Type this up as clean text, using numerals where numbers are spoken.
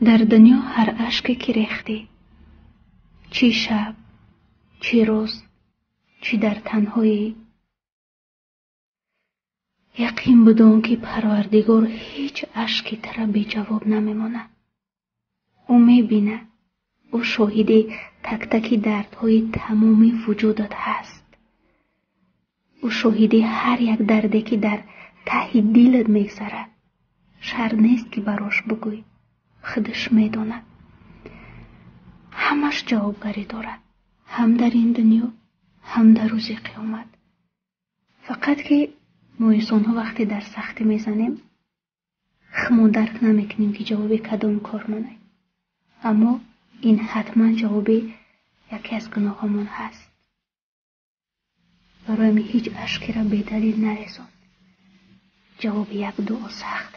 Дар дунё ҳар ашке ки рехтӣ, чӣ шаб, чӣ рӯз, чӣ дар танҳоӣ, яқин бидон, ки Парвардигор ҳеҷ ашки тура беҷавоб намемонад. Ӯ мебинад, ӯ шоҳиди так-таки дардҳои тамоми вуҷудат ҳаст. Ӯ шоҳиди ҳар як дарде, ки дар таҳи дилат мегзарад. Шарт нест, ки барош бугӯй, худаш медонад. Ҳамаш ҷавобгарӣ дорад, ҳам дар ин дунё, ҳам дар рӯзи қиёмат. Фақат ки мо инсонҳо вақте дар сахтӣ мезанем, худмон дарк намекунем, ки ҷавоби кадом кормонай. Аммо ин ҳатман ҷавоби яке аз гуноҳҳомон ҳаст. Барои ҳамин ҳеҷ ашкеро бедалил нарезон. Ҷавоби як дуо сахт.